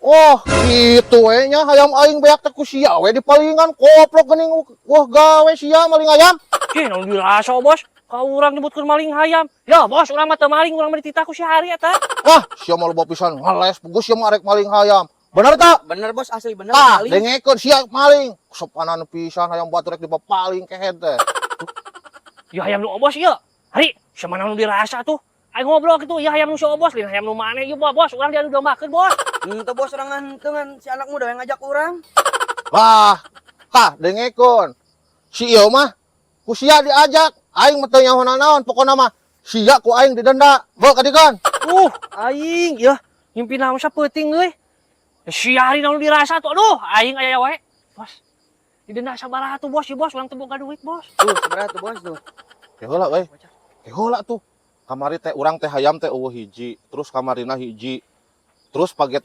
Oh, gitu we nya, hayam aing beak teh ku sia we dipalingan, koplok geuning. Wah, gawe sia maling hayam. Ih, naon dirasa, Bos? Ka urang nyebutkeun maling hayam. Ya, Bos, urang mah teu maling, urang mah dititah ku si Hari eta. Wah, sia mah loba pisan ngeles, geus sia mah arek maling hayam. Bener tak? Bener, Bos, asli bener. Tah, maling. Dengekeun, sia maling. Sopanan pisan, hayam batur rek dipapaling kehed teh. Ya hayam nu Obos ieu. Hari, sia mana nu dirasa tuh? Aing ngobrol gitu, ya hayam nu si Obos, lain hayam nu maneh ieu, Bos. Urang diadu dombakeun, Bos. Henteu, Bos, urang henteu, ngan si anak muda yang ngajak urang. Lah, tah dengekeun. Si ieu mah ku sia diajak, aing mah teu nyaho naon, pokona mah sia ku aing didenda. Bawa kadikan. Aing ya ngimpi naon sapeuting euy. Si Hari naon dirasa tuh, aduh, aing aya wae. Bos, didenda sabaraha tuh, Bos? Ya, Bos, urang teu boga duit, Bos. Tuh, sabaraha tuh, Bos, tuh? Ya heula we. Ya heula tuh. Kamari teh urang teh hayam teh euweuh hiji, terus kamarina hiji. Terus page.